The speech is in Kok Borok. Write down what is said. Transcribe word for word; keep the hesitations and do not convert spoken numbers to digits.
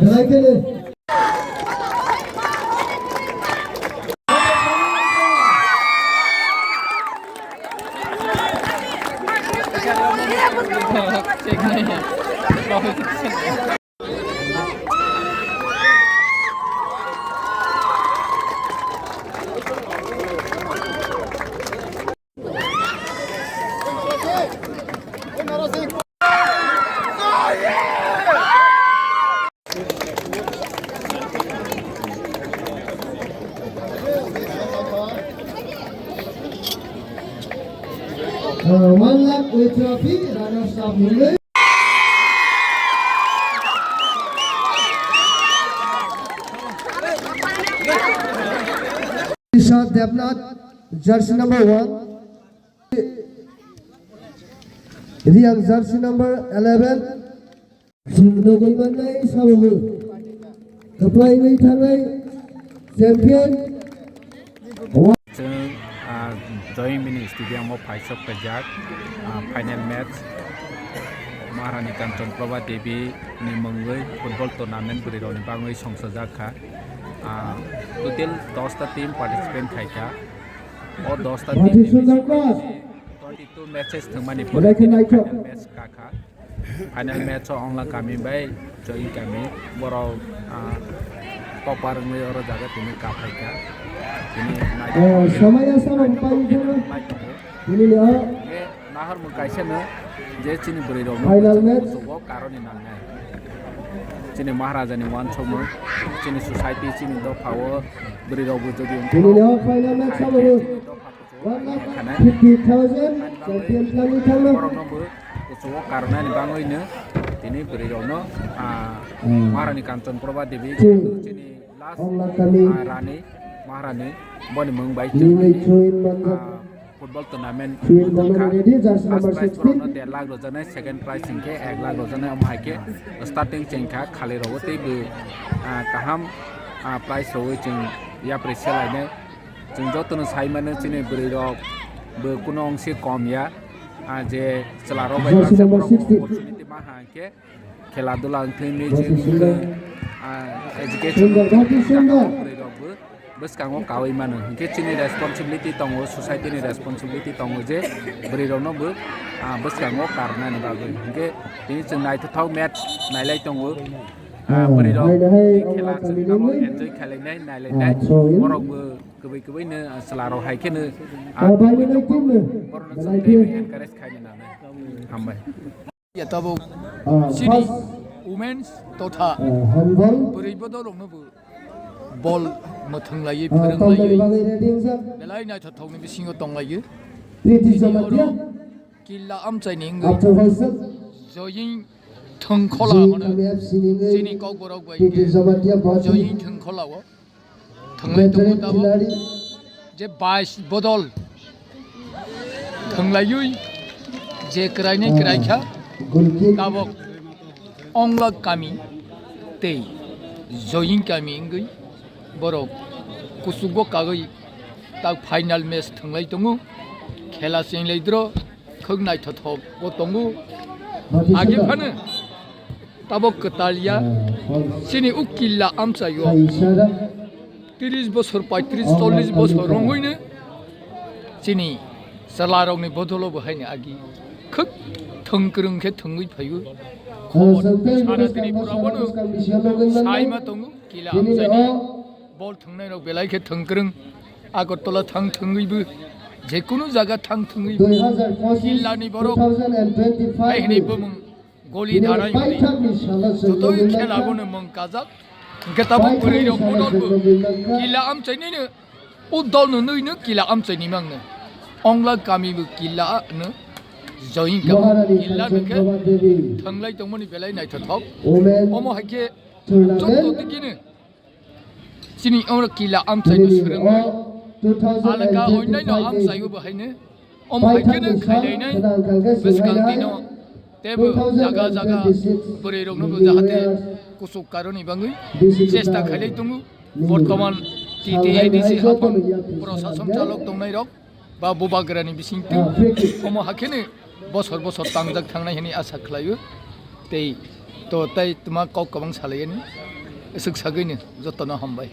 Belai khe Uh, one lakh with trophy, runners up Mumbai. Isha Devnath, jersey number one. Riang, jersey number eleven. Chwng nugwi mannai samung. Kwplai wngwi thangnai champion. Chwng, ah, Joy Mini Stadium o phaisok khaijak, ah, final match Maharani Kanchan Prabha Devi ni mungwi football tournament bwrwi rokni bagwi songsajak kha. Ah, total dos ta team participant khai kha. O dos ta team ni bisingo twenty two matches thwngmani pore final match kha kha. Final match o Ongla kami bai Joy kami, borok, ah, topar wngwi oro jaga tini kaphai kha. Tini naithok, samaya samung pai naithok, thangma. Naithok. Tini no. Hwnkhe nahar mung kaisa no je chini bwrwi rok no final match. Muchungo karoni nangnai. Chini Maharaja ni uansukmung, chini society, chini dopha o bwrwi rok bo jodi wngkha. Tini no final match samung. Chini dopha One lakh fifty thousand champion khlaiwi thangno. Borokno bo kuchugo karnani bagwino tini bwrwi rokno, ah, hmm, Maharani Kanchan Prabha Devi chini last, ah, Rani, Maharani, boni mung bai chini, ah, football tournament wngkha. First prize borokno der lakh rwjaknai, second prize hinkhe ek lakh rwjaknai, omo hai khe starting chengkha khali rogo tei bo, ah, kaham, ah, prize rogwi chwng yapri selainai. Chwng jotono sai mano chini bwrwi rok bo kuno ongse kom ya, ah, je chwla rok bai baksa borok opportunity ma ha hwnkhe khela dula wngthwi, music wngthwi, ah, education wngthwi, bwrwi rok bo bwskango kaui mano. Hinkhe chini responsibility tongo, society ni responsibility tongo je bwrwi rokno bo, ah, bwskango karnani bagwi. Hinkhe tini chwng naithothok match nailai tongo. Ah, bwrwi rok khela chwng tabuk enjoy khlainai, nailainai. Borok bo Kwbwi kwbwi no, ah, chwla rok hai khe no, ah, kwbwi tongma borok no chwng tei encourage khaina nangnai. Hambai. Ya tabuk chini women's totha bwrwi bodol rok no bo bol mwthwng laiwi, phwrwng laiwi, belai naithothok ni bisingo tong laiwi. Tini oro killa amchai ni wngwi joying thwngkhola hwno chini kokborok bai khe joying thwngkhola o. Thwnglai tongo tabuk je bais bodol thwnglaiwi je kwrainai kwraikha tabuk Ongla kami tei Joying kami wngwi borok kuchugo kagwi tak final match thwnglai tongo. Khela chenglai dro khwk naithothok bo tongo. Age phano tabuk kwtal ya chini o killa amchaio. Tris bosor, paitris, chollis bosor rwngwino chini chwlarokni bodolo bo haino agi khwk thwngkwrwng khe thwngwi phaio. Khobor sara tini pura bono saima tongo, kila amchaini bol thwngnairok belai khe thwngkwrwng. Agartala thang thwngwibo, jekunu jaga thang thwngwibo, killani borok hai hwnwi bumung goli dhanai hwnwi jotoi khela bono mung kajak. Hwnkhe tabuk bwrwi rok bodol bo kila amchainino, o dol no nwi no kila amchaini mangno. Ongla kami bo kila no, Joying kami kila no khe thwnglai tongmani belai naithothok. Omo hai khe joto dikino chini oro kila amchaino swrwngwi alaka onnaino amchaio bo haino. Omo hai kheno khailainai bwskang dino teibo jaga jaga bwrwi rokno bo jahate kuchuk karoni bangwi chesta khailai tongo. Bortoman T T A D C haphang prosason chalok tongnai rok ba bubagrani bisingtwi omo hakheno bosor bosor tangjak thangnai hwnwi asa khlaio. Tei to tei twma kok kwbang salaiyani. Swk sagwino jotono hambai.